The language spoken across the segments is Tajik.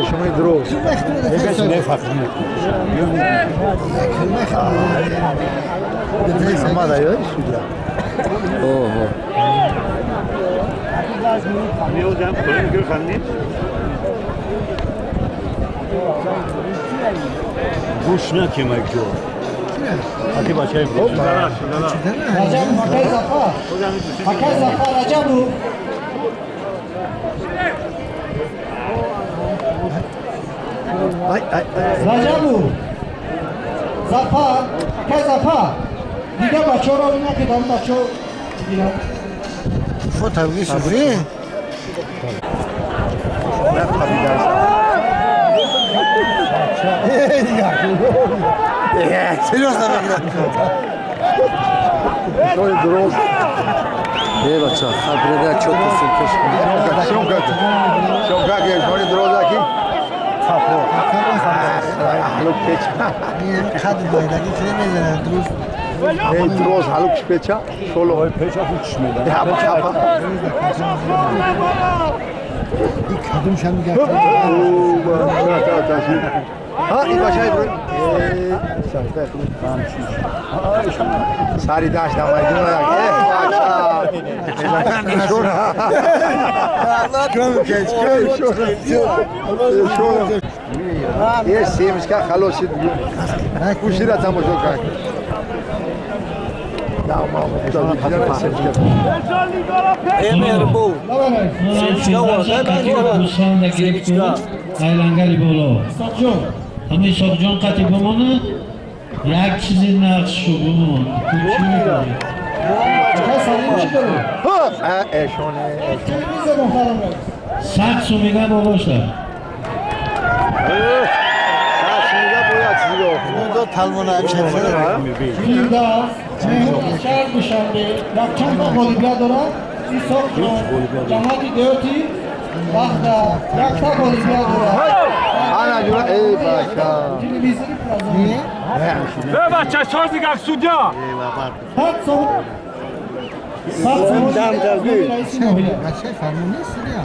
شما دروز. اوه. گوش نکیم اکجور. حتی بچه رجبو زفر که زفر دیگه بچه ها رو نکیدم بچه ها دیگه فوت سوری ای بچه خبره چوب کش سری داشت همین صاحب جان قطعی بمانه یک چیزی نقش شو بمون تو چی میکنی؟ 100 سومیگه بابا شد 100 سومیگه باید چیزی فیردوس شهر دوشنبه یک چند تا غالبیت دارد. این صاحب جان جماعت دیوتی وقتا یک تا غالبیت دارد. ای بچه بچه سازی که سودیا بچه فرمون نیست دیگه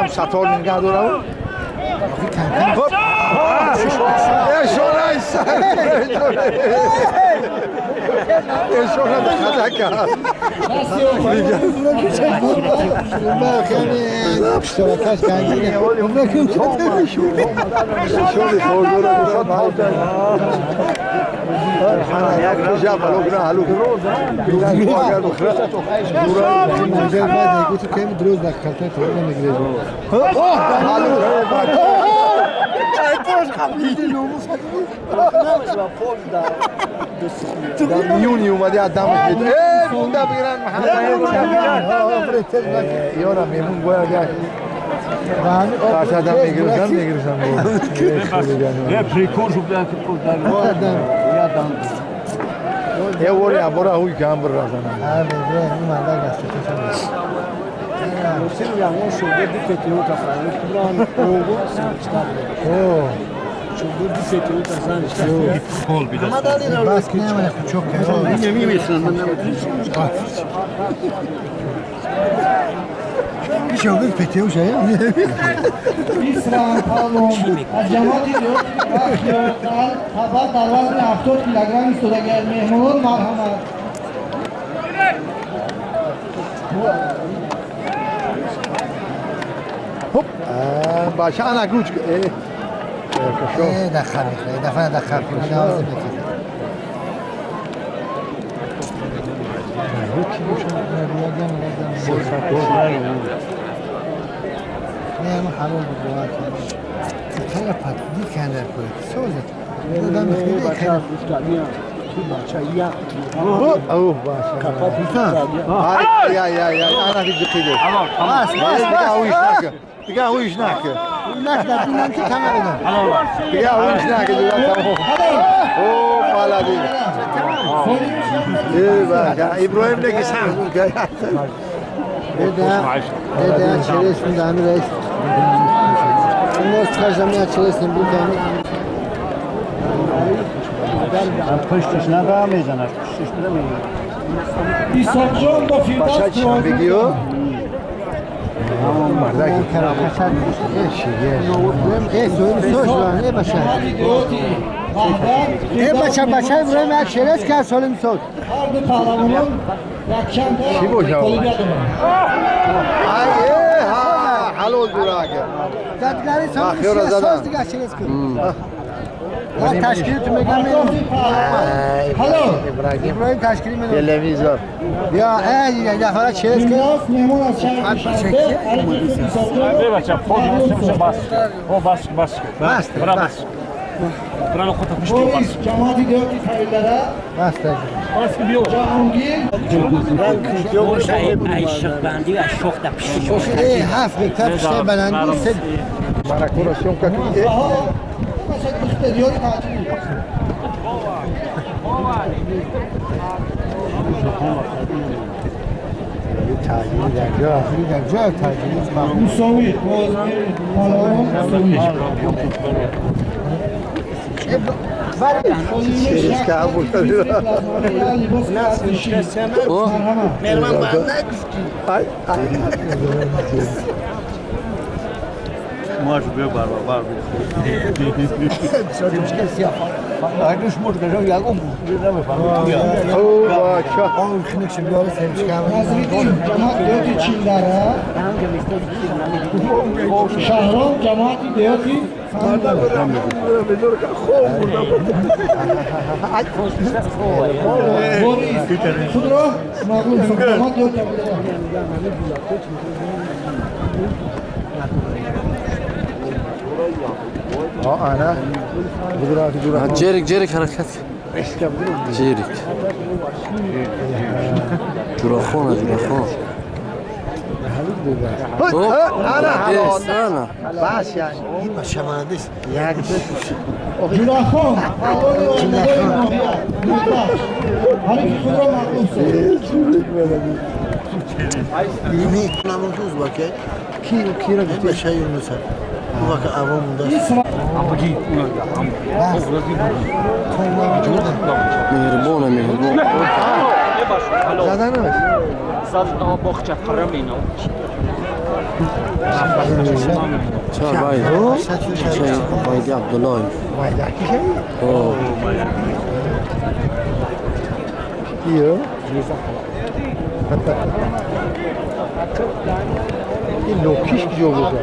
ای سطور نگه دارم در میونی اومدی از دمش بید ای مونده بگیرن محمد یارم میمون باید یک فرصت هم میگیرسم میگیرسم یه پریکور شو بدن که پول در یه وری ابورا هوی که هم بر رازنم بیسران پالون از جماعت خبر در وزن 70 کیلوگرم ایستادگی مهمانان مرحمت. باشه انا گوش دخل میخوره دفعه دخل میخوره دیگه هویش نکه نه که تمام دیگه هویش نکه دیگه تمام او بالادی ای با ابراهیم نگی سخت که ده چرس میدم رئیس امروز خرجم نه چرس نمیدم. پشتش نگاه میزنه پشتش نمیزنه. ایساق با فیردوس بچه چی بگیو؟ مردک بچه بچه ابراهیم یک شرس کرد سالم سود. هر دو پهلوانان یک چند تا قلبیت دارند. ای ها حلال دوراگه. دادگاری سالم ساز دیگه شرس کرد. من تشکیل تو میگم. ابراهیم تشکیل میدم. تلویزیون. یا ای یه دفعه شرس کرد. مهمان از شهر دوشنبه بچه خود میشه بس. او بس بس. بس بس. برای خودت میشتی بس. جماعتی دیوتی تایلره. بس بس بیو. جهانگیر. عشق بندی و عشق در پیش. ای هفت متر پشت بلندی سه. مراکوراسیون که مساوی پهلوان جماعت چینداره شهرام جماعت دیاتی خود را مغلوب جماعت دیاتی جيرك جيرك حركات جيرك جراخون جراخون انا بس يعني جراخون مهربانه مهربان زدنش چهار باید باید عبدالله این لوکیش کجا بوده؟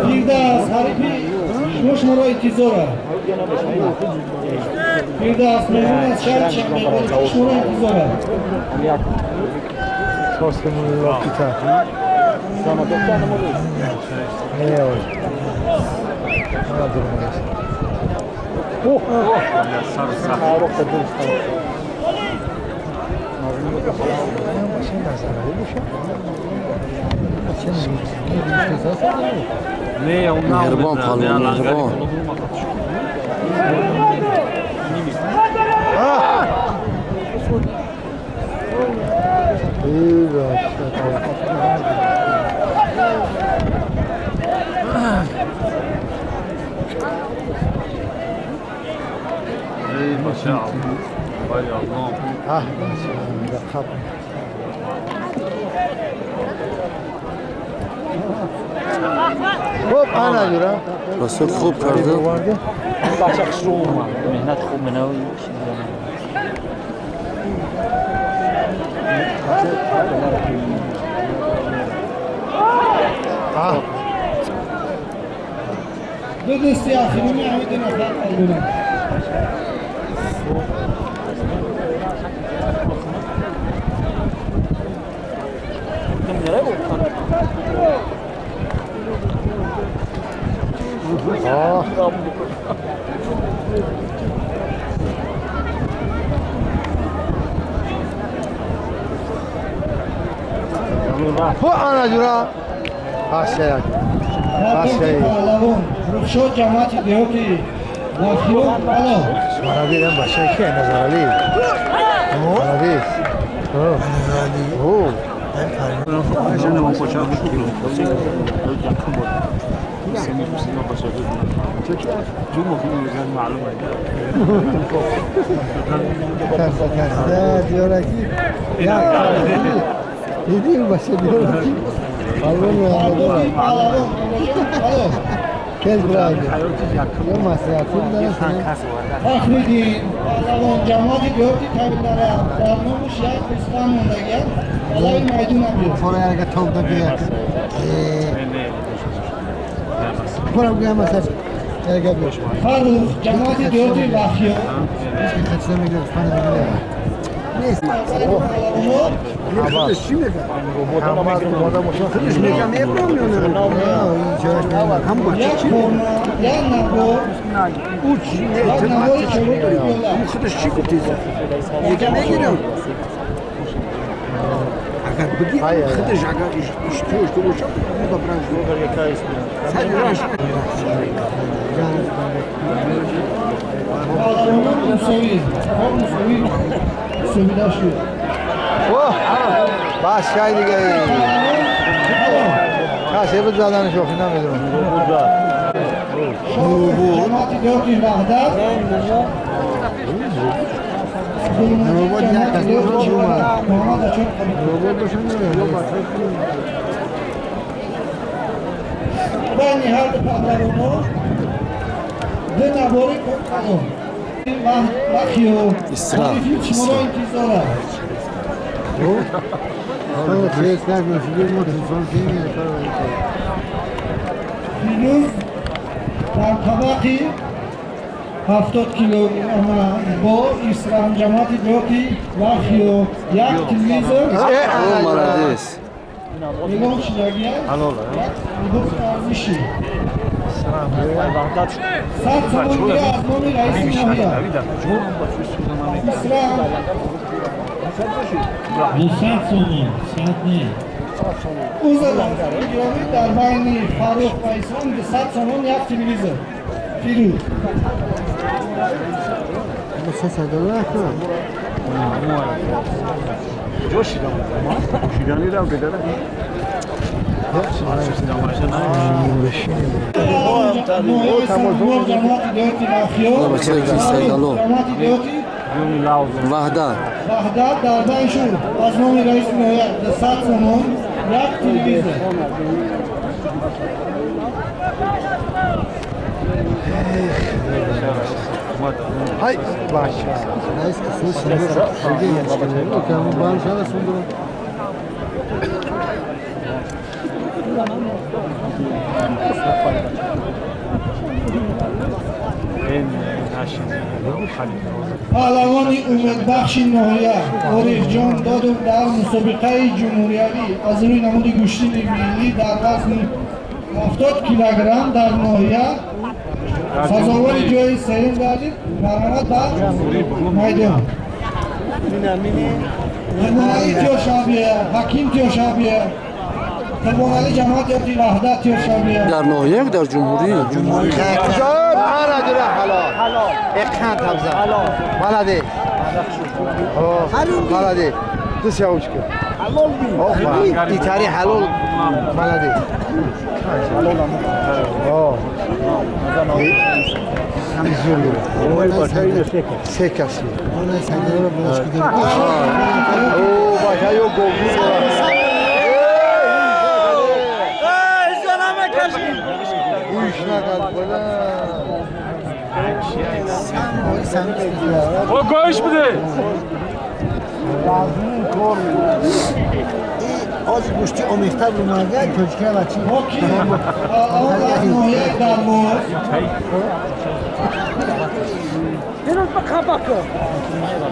فیردوس حریفی شما شما را انتظار فیردوس مهمون از شهر شنبه شما را انتظار مهربان پهلوان مهربان رسول خوب کرده. بچه خوش رو اومد. مهنت خوب منو. دو دستی آخری می همه دو نفر قلبونه. رخشاد جماعت دهاتی لافیون بالا نظرالی بچه که نظرالی نظرالی اوه Фахриддин паҳлавон ҷамоати деҳоти Тавилдара дар номуш як рустам мондагиам балаи майдона биёд. Фаррух ҷамоати деҳоти Вахё. بس شای دیگه کسی بود زدنش آخه نمیدونم. روبوت نه کسی بود چی اومد؟ روبوت باشم نمیدونم. بین هر دو پهلوانو دو نواری کدام وقیو شما انتظار دیروز در طبقی 70 کیلو با اسلام جماعت دیوتی وقیو یک تلویزیون نگاه شدگیه یک ارزشی 100 سومون دیگه از نام رئیس ناحیه اسلام 200 сомон, 100 не. Уза дар байни Фаррух ва Ислом 200 сомон як телевизор. Фирӯз. Ваҳдат. Ваҳдат дар байн шуд аз номи раиси ноҳия 200 сомон як телевизор. Hay baş. Паҳлавони умедбахши ноҳия Орифҷон Додов дар мусобиқаи ҷумҳуриявӣ аз рӯи намуди гӯштини миллӣ дар вазни 70 килограмм дар ноҳия сазовори ҷои сеюм гардид. Марҳамат ба майдон. Қурбоналӣ Тиёшабия, Ҳаким Тиёшабия, Қурбоналӣ ҷамоат ёти Ваҳдат Тиёшабия. Дар ноҳия дар ҷумҳурӣ? Молодец. Молодец. Ты сявочка. Итари халол. Молодец. Се каси. О, бача, ё говну. O goş بده. از گوشتی امیختر رو مگه تاجیکه و چی؟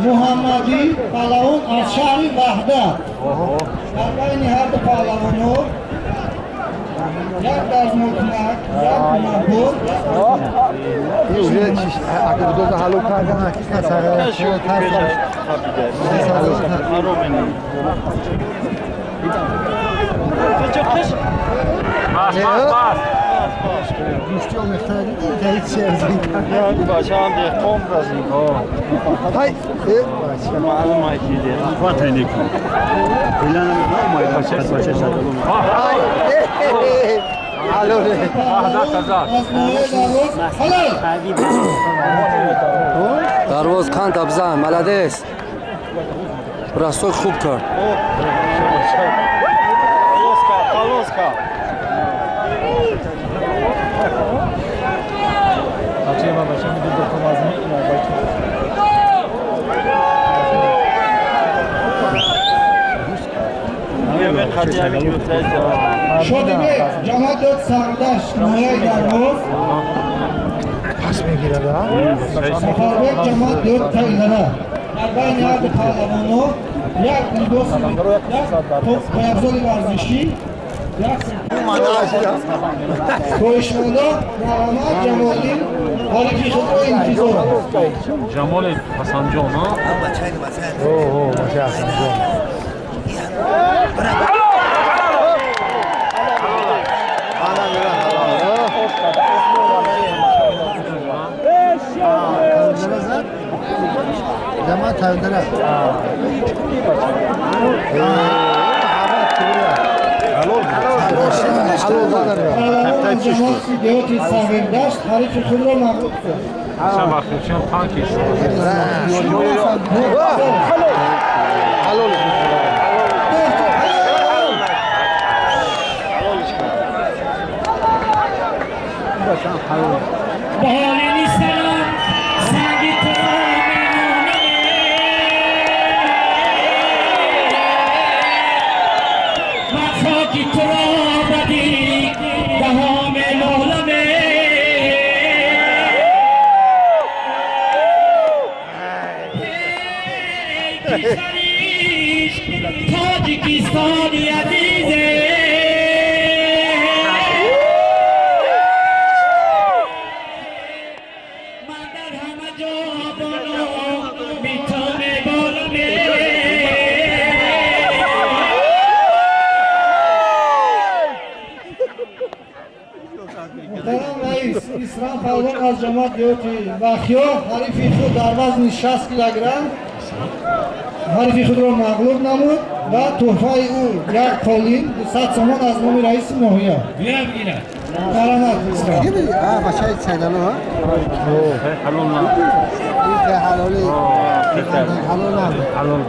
محمدی پهلوان از شهر وحدت در بین هر دو پهلوانو یک در مکنک یک مبور. باس باس باس. گوشتی ها مختار دیدی تا هیچ چیزی بچه هم دهقان برزیم های معلوم های کی ده Дарвоз қанд абзан, молодец. Бросок хуб кард. Полоска, полоска. Шодибек, ҷамоат дод Сардашт, ноҳияи Дарвоз. پس میگیره Сафарбек, ҷамоат дод Тайлара. Дар байни ҳарду паҳлавонҳо як либоси, як пойафзоли варзишӣ, як хоҳишмандон марҳамат, Ҷамолиддин ҳарифи худро интизор аст. Ҷамоли Ҳасанҷон, а? اوه باشه حسن جان. جماعت تایدره Паҳлавон аз ҷамоати деҳоти Сағирдашт ҳарифи худро мағлуб кард. Шабахчон танкиш. بحالینی سلام سنگ تو من خاکی تو را بدی دهام لولمه ای کشوریش تاجیکستانی عزیزه من در همه جا بالا میتونه بالامه Муҳтарам раис, Исрам паҳлавон аз ҷамоат деҳоти Вахё ҳарифи худ дар вазни 60 килограмм ҳарифи худро мағлуб намуд ва тӯҳфаи ӯ як қолин 200 сомон аз номи раиси ноҳия. Марҳамат, Исрам. بچه سیدالو ها Ҳалол на. این که حلالی حلال نبود. Ҳалол.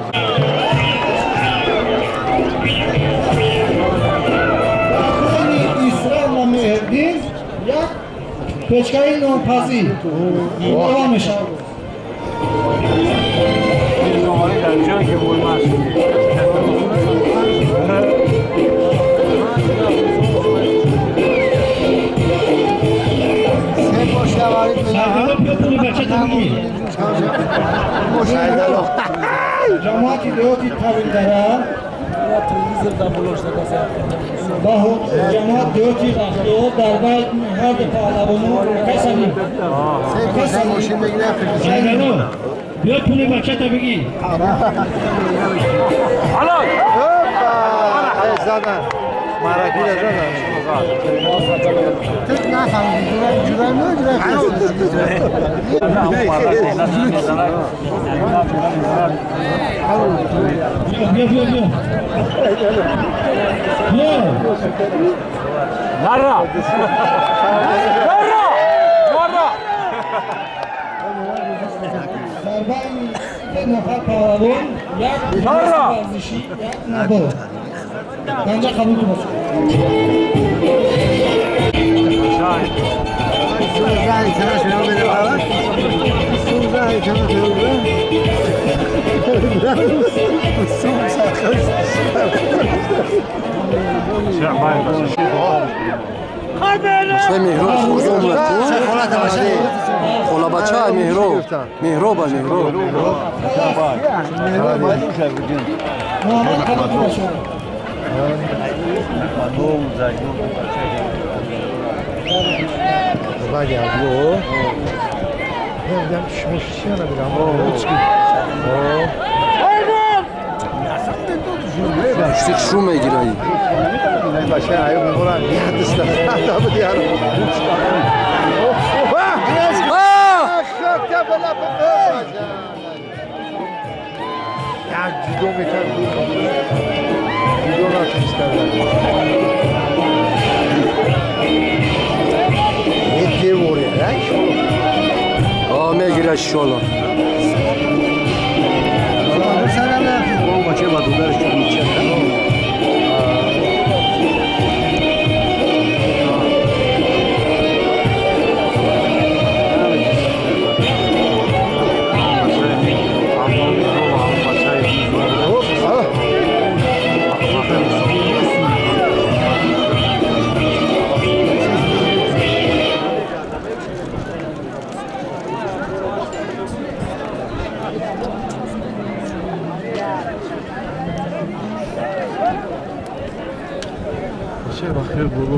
Байни Исрам ва Меҳрдин як печкаи нонпазӣ илова мешавад. Дар ҷое ки булмаш. سه باشه وارد میگیره Ҷамоати деҳоти Тавилдара ва ҷамоат деҳоти Вахё дар байни ҳарду паҳлавонҳо касани سه باشه ماشین بگیره. بیا پول بچه تا بگی. Ҳалол. زدن مرکی زدن. تو نفهمیدی جورای نه جورای بیا بیا بیا بیا. Нара! Нара! Нара! Дар байни се нафар паҳлавон як либоси варзишӣ, як набор. Ганҷа қабул кун бошад. 16 تنش اینا بده برا 16 تنش اینا بده Бачаи Меҳроб хурд омад. Хола бача Меҳроб. Меҳроба Меҳроб. Муҳаммад қабул кун бошад. برگرد. نمیدونم شما چی ندارم. Гӯшти хушу мегираи. Бача аюб мемонад, як даста як ҷудо мекард, ҷудо натунист кардан. Девори мегирад шоло. Бача ба дудараш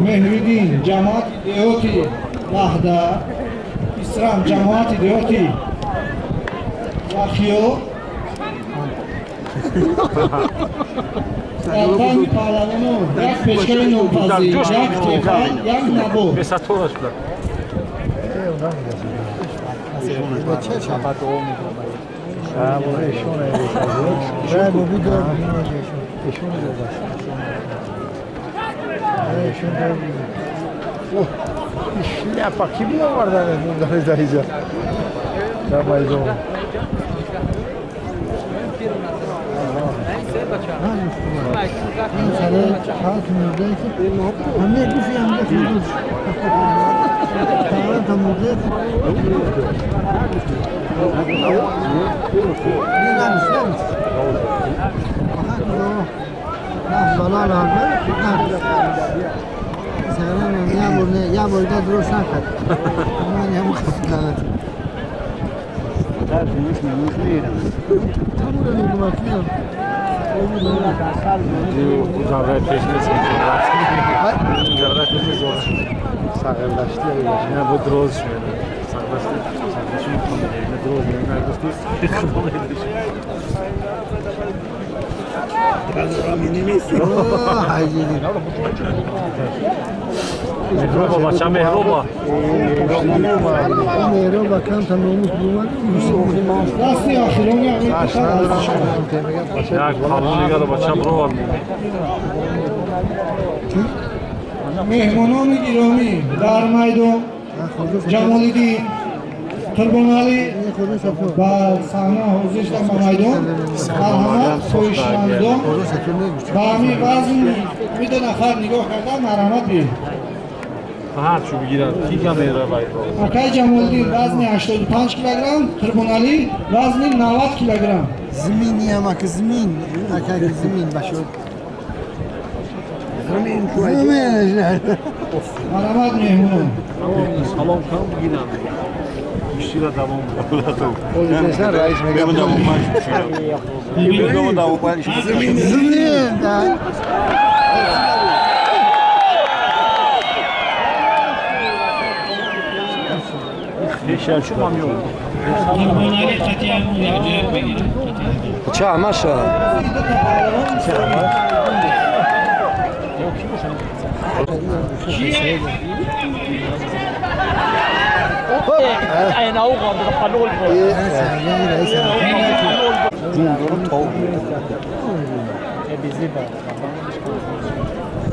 Меҳриддин, ҷамоати деҳоти Ваҳда, Исрам, ҷамоати деҳоти Вахиё, дар байни паҳлавонон як пешкаи нопазир, як теха, як набот. Шляпа ки биовардан дар инҷа дар майдон? یه بار درست نکرد. من هم خسته ندارم. Меҳроба, бача, меҳроба. Меҳроба камта номус бумад. Дасти охирони як палвонигаро бача бировар. Меҳмонони гиромӣ, дар майдон Ҷамолиддин Қурбоналӣ ба саҳна ҳозир шуданд, ба майдон. Марҳамат, хоҳишмандон ба ҳамин вазн ду нафар нигоҳ кардан, марҳамат биёед. Ҳарчу бигирад, ки камера. Акай Ҷамолиддин вазни 85 килограмм, Қурбоналӣ вазни 90 килограмм. Зимин ямак зимин, акай зимин башод. Зимин. Марҳамат, меҳмонон. Салом кам бигирам. Гӯштира давом. Раис мегӯяд. Зимин. Қурбоналӣ қатъиян якҷоя бигирад. Ча маша.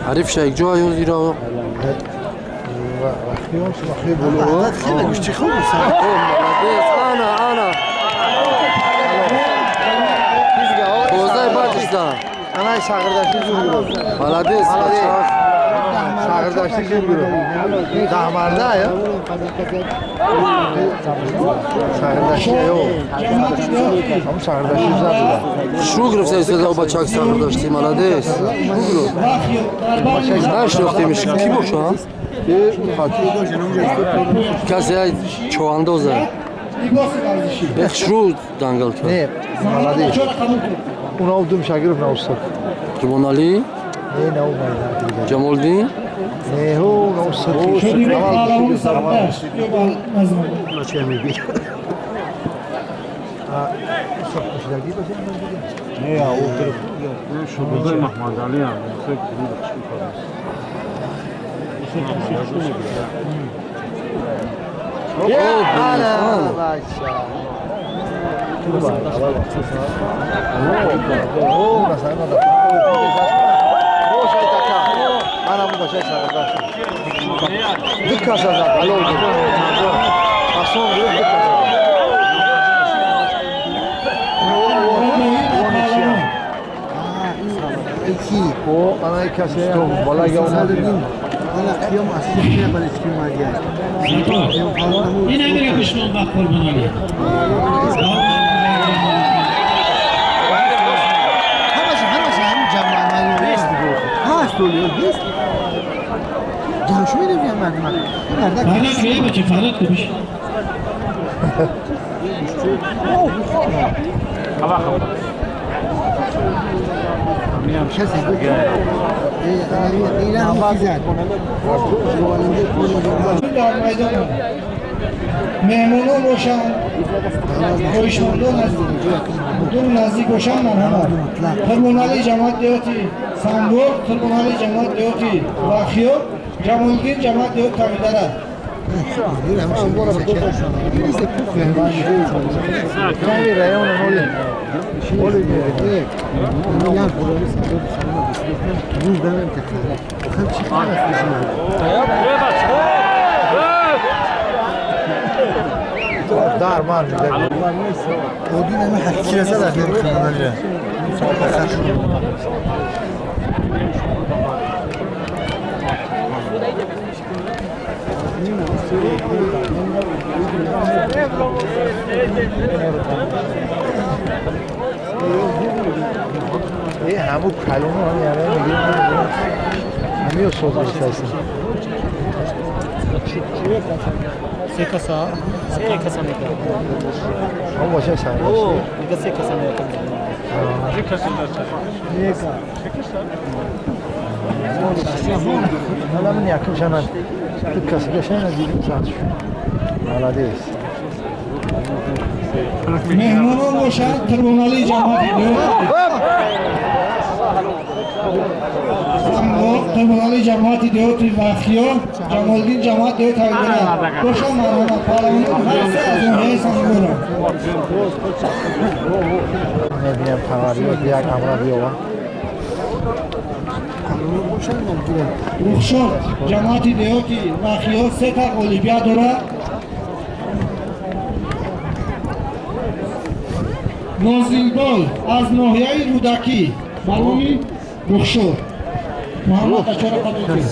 Ҳариф шайкҷо ё зира. Ана ана. Бозай бачиста. Ана шағирдашти зур гирифт. Молодец. Шағирдашти зур гирифт. Даҳмарда я? Шағирдашти ё. Ҳам шағирдашти зур. Шу гирифта истода бачак шағирдашти, молодец. Шу гирифт. Нашинохтемиш, ки боша? Касе човандоза. Бехшру дангал кард. Не, молодец. Уна дум шагирд на устод. Қурбоналӣ? Не, на майдан. Ҷамолиддин? Не, ҳо, на устод. Не, я утро. Шогирдои Маҳмадалиам. این امیر بشنو با قربان همش همین جمع نیست هست نیست جمعش می‌دونیم مردم فراد که بچه فراد که بشه در میدان مهمانان باشند، خواهشمندان از دور نزدیک باشند. مرحمت قربانعلی جماعت деҳоти Сангор، قربانعلی جماعت деҳоти Вахиёр، Ҷамолиддин ҷамоат деҳот Тавидара. درمان میده. این همون کلمه هم یعنی میگه همین سوز میشه. سه کسا میگه. هم باشه سر. میگه سه کسا میگه. چه کسی داشت؟ چه کسی؟ حالا من یکم شنم. تو کسی که شنم دیدیم ساعت شد. حالا دیست. مهمانان باشند قربانعلی جماعت قربانعلی جماعت деҳоти Вахиёр، Ҷамолиддин ҷамоат деҳоти Тавидара. Бошанд марҳамат паҳлавонон ҳар се аз ноҳияи Сангоранд. мебинем тавариёт як амра биёвам. Рухшод ҷамоати деҳоти Вахиёр се та ғолибият дорад. Нозилбол аз ноҳияи Рӯдакӣ ба номи Рухшод Муҳаммад Ачора қабул кунед.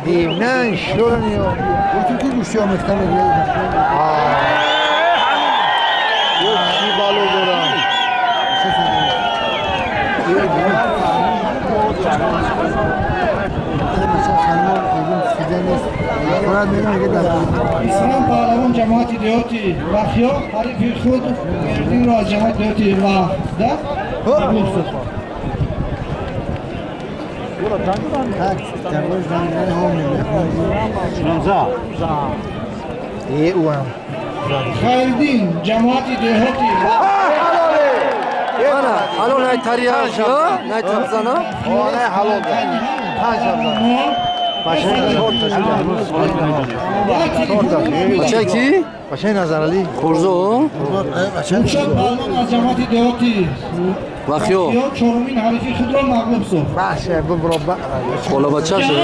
دیونن شورنیو. گفتیم که گوشی آموختم چی بالو دارم. اسلام پهلوان جماعت деҳоти Вахиё ҳарифи худ Меҳриддинро аз ҷамоати деҳоти Ваҳдат қабул сохт. Хайриддин ҷамоати деҳоти ҳалол най тарияш най табзана най ҳалол бачаи ки? Бачаи Назаралӣ Хурзо Рухшод паҳлавон аз ҷамоати деҳоти Вахиё чорумин ҳарифи худро мағлуб сохт. Баша бибро хола бача шуд.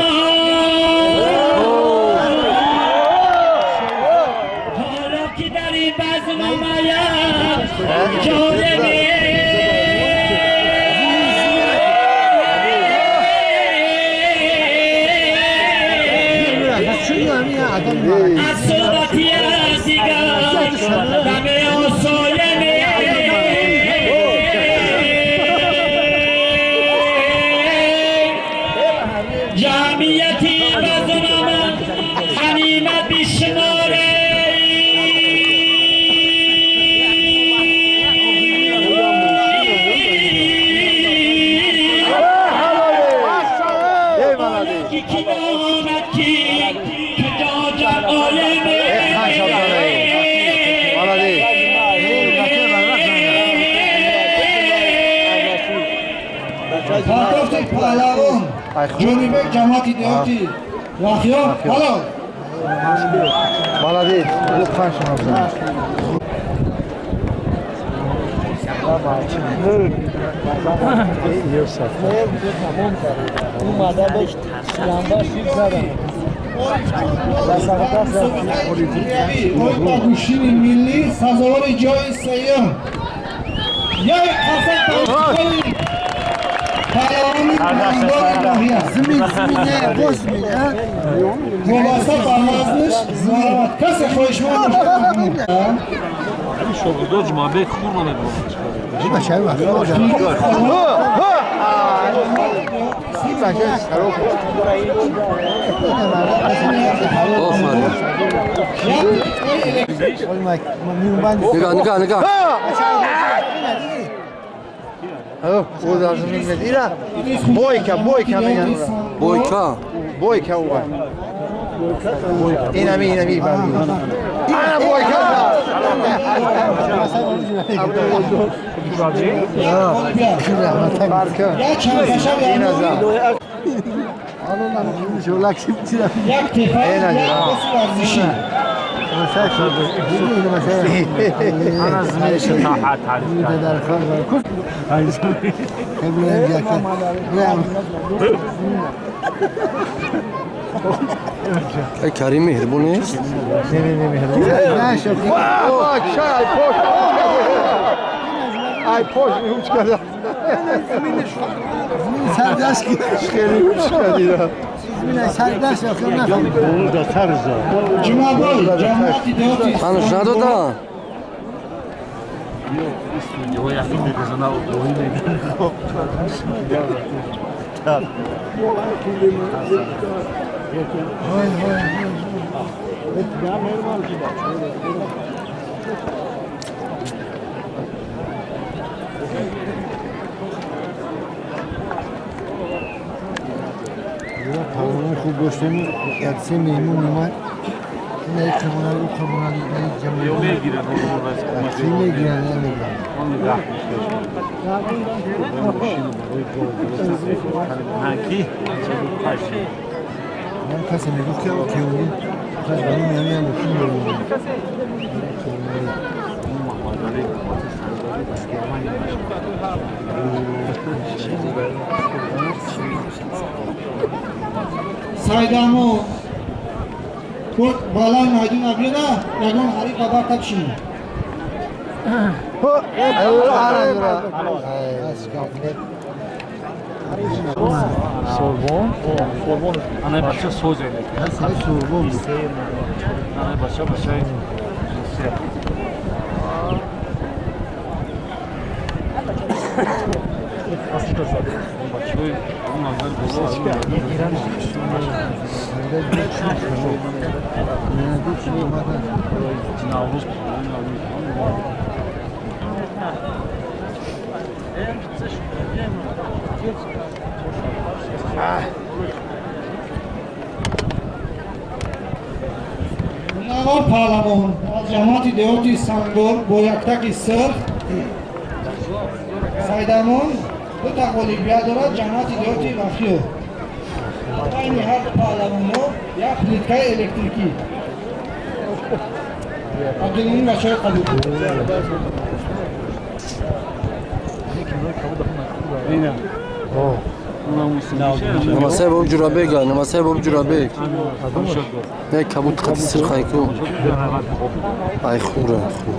ҳоло ки дар ин базм омаям ҷолибе از صحبتی از دیگر دم آسایمه جمعیتی بزنم غنیمت بیشماره کی Ҷонибек ҷамоати деҳоти Вахиё. Ҳалол. Молодец. 5 шумо. Гӯштини миллӣ сазовори ҷои сеюм. Як қасам паҳлавони мандори ноҳия. Вобаста ба вазнаш марамат. Касе хоҳишманд бошад. Шогирдо Ҷумъабек хур намебурад. Офарин. Нигоҳ, нигоҳ, нигоҳ. Бойка, бойка меган. Бойка. Бойка ӯ. Инами, инами. Ана бойка. Як тефа, як коси варзишӣ. Эй Карим меҳрибон нест? Не, не, не, меҳрибон. Ай пош ҳуч карда. Хеле ҳуч кардида. Ҷумъабой ҷамоати деҳоти Ҳанӯз надода? Паҳлавони хуб доштем, як се меҳмон омад. Ина як қурбонали, ӯ қурбонали, ина як ҷамоат. Мегиранд, намегиранд. Ман касе мегуфт ки кеуни хаш ба номи ҳамин мошин мемонад. Сайдамо балаи майдона биёна, ягон ҳарифа бартабшин. Сорбон? Сорбон. Ана бача соз Сорбон. Ана бача бачаи Навор паҳлавон аз ҷамоати деҳоти Сангор бо яктаки сурх. Сайдамон дута ғолибият дорад ҷамоати деҳоти Вахиё. Байни ҳар ду паҳлавонҳо як плиткаи электрикӣ. Абдулмумин бачаҳои қабул. Намасай боб Ҷурабега, намасай боб Ҷурабег. Не кабут қати сирх айку. Ай хура, хур.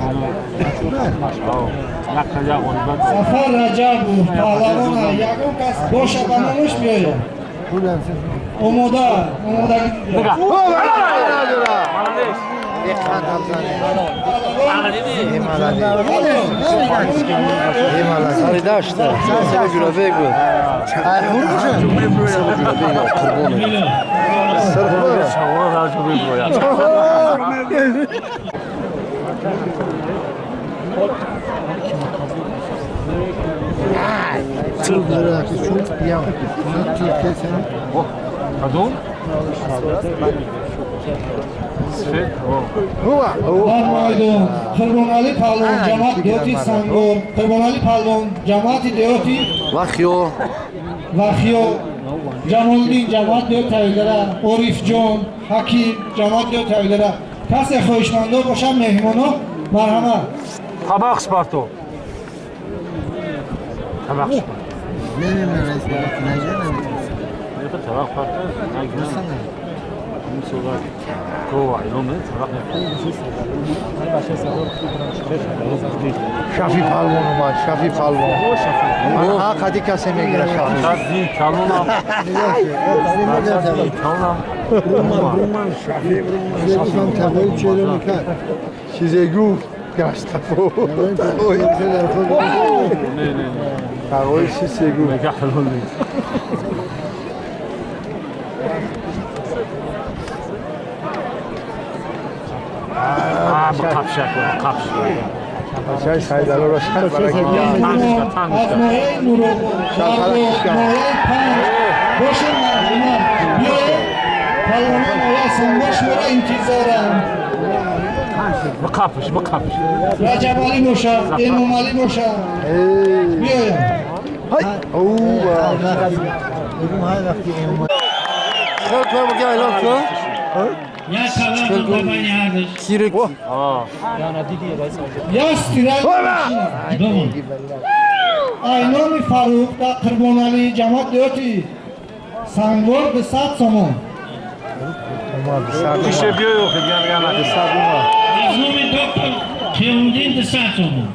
Сафар Раҷабов паҳлавона, ягон кас боша ба номаш биёяд. Омода, омодагӣ дида. Сари дашта. Намасай Ҷурабег буд. Намасай Ҷурабег қурбоне. Кадом? Дар майдон Қурбонали паҳлавон ҷамоати деҳоти Сангор, Қурбонали паҳлавон ҷамоати деҳоти Вахиё. Вахиё. Ҷамолиддин ҷамоат биё тавидара, Орифҷон, Ҳаким ҷамоат биё тавидара. Касе хоҳишмандо бошад, меҳмоно, марҳамат. Табақ спарто. Табақ. Не, не, не, раис, не, табақ парто. Шафи палвон омад, Шафи палвон. Ҳа, қади касе мегира Шафи. Чизе гуфт, гашта тағои чизе гуфт. Бачаи Сайдалоро шар бараки. Аз ноҳияи Нуробод, ноҳияи Панҷ бошед, марҳамат, биёед. Палвонои ноҳияи Сангвор шуморо интизоранд. Раҷабалӣ бошад, Эмомалӣ бошад, биёед. Айноми Фаруқ дар Қурбоналӣ ҷамоат деҳоти Сангвор 200 сомон. Аз номи доктор Қиёмуддин 200 сомон.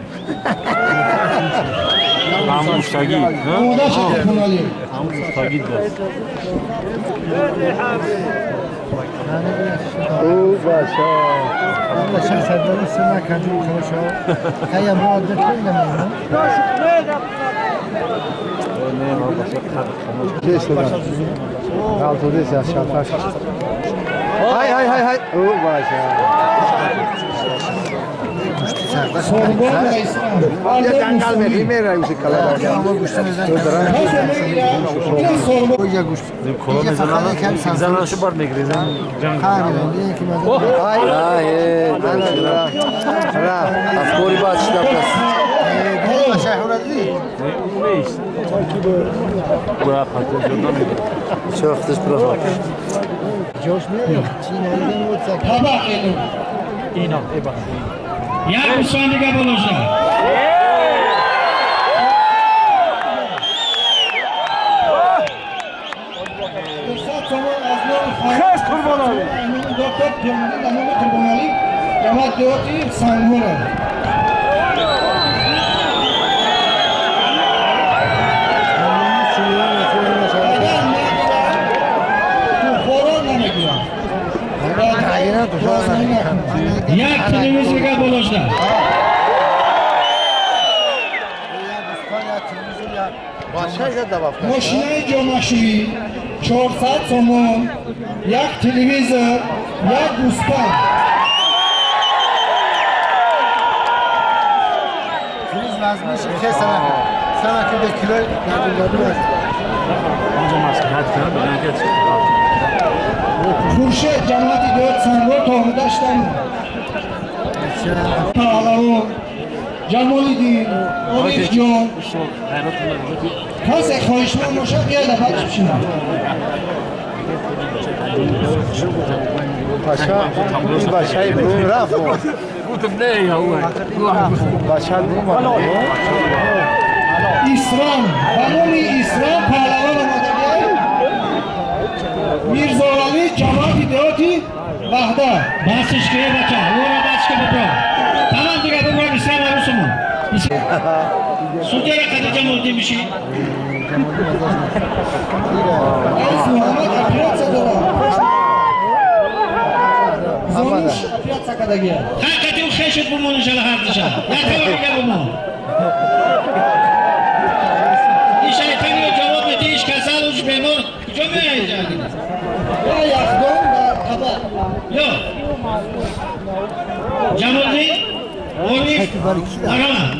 Омода шуд, Қурбоналӣ. او بچه بچه سردار سیما کنجو خراشا هيا ما عدت كيس غلط يا شافاش هاي هاي هاي هاي او بچه یه دنگل میخی میره اوسی کلا Як гӯсфанд дига болоша. Хес Қурбоналӣ. Доктор Қиёмуддин дар номи Қурбоналӣ ҷамоат деҳоти Сангвора. Агар мегиранд, туҳфаро намегиранд. Як телевизор дига болоша. Мошинаи ҷомашӯӣ 400 сомон, як телевизор, як гӯсфанд. Хуршед ҷамоати деҳот Сангвор то омода шудан. Паҳлавон Ҷамолиддин, Орифҷон, касе хоҳишманд бошад, биёяд баъд бишинад. Бачаи бум рафт. Бача бум. Ислом, ба номи Ислом паҳлавон омадагиай. Мирзоалӣ ҷамоати деҳоти Ваҳдат. Басиш ки бача, ӯро басиш ки бибро. Тамом дига бибро Ислом арӯсумон. Судяра қади Ҷамолиддин биши. Раис Муҳаммад оператсия дорад. Зонуш оператсия кардагиай. Ҳаққати ӯ хешут бимон иншалла ҳар диша. Як табар дига бимон. Ин шайтониро ҷавоб медиҳ, иш касал, уш бемор. Куҷо меояд инҷа? Я яхдон дар табақ. Ё. Ҷамолиддин, Ориф, марҳамат.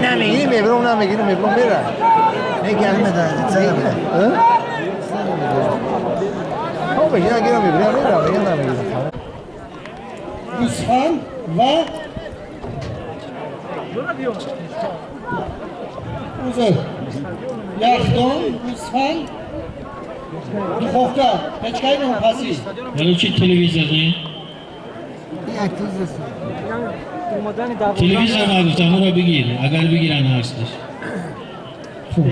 نمیگیری میبرم نمیگیری میبرم میره. میگن اگه میبینم میگم نمیگیرم. گوسفند و узр яхдон, гӯсфанд, духовка, печкаи нонпазӣ. Барои чи телевизор не? Телевизор нагуфтам, ӯро бигир, агар бигиранд ҳасташ. Хуб.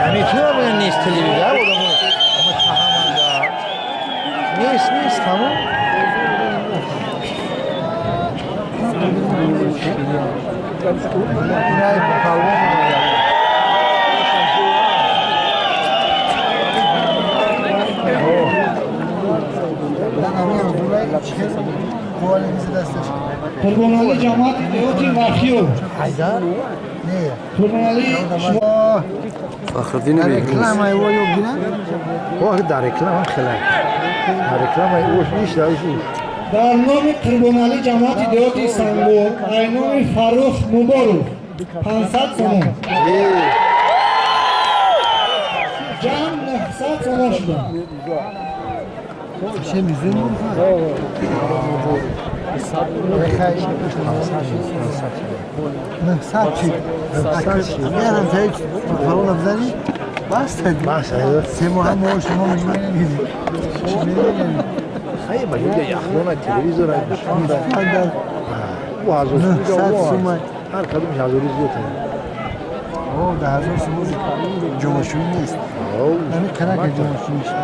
نمیتونم نیست تلویزیون نیست نیست تمام. Қурбоналӣ ҷамоати деҳоти Вахиё. Қурбоналӣ Фахриддин Беҳрӯз. Дар реклама хеле. Дар реклама уш нест, дар номи Қурбоналӣ ҷамоати деҳоти Истанбул, ай номи Фаррух Муборов 500 сомон. Ҷамъ 900 сомон шуда. چه میزون؟ نه صد چی؟ نه تایید فرون افزانی؟ بس تایید. سه ماه هم شما می‌دونید. خیلی مجید یخدان تلویزیون گوسفند او هزار سومه هر کدومش هزاری زیاده. او ده هزار سومه جمعشویی نیست. همین کنک جمعشویی نیست.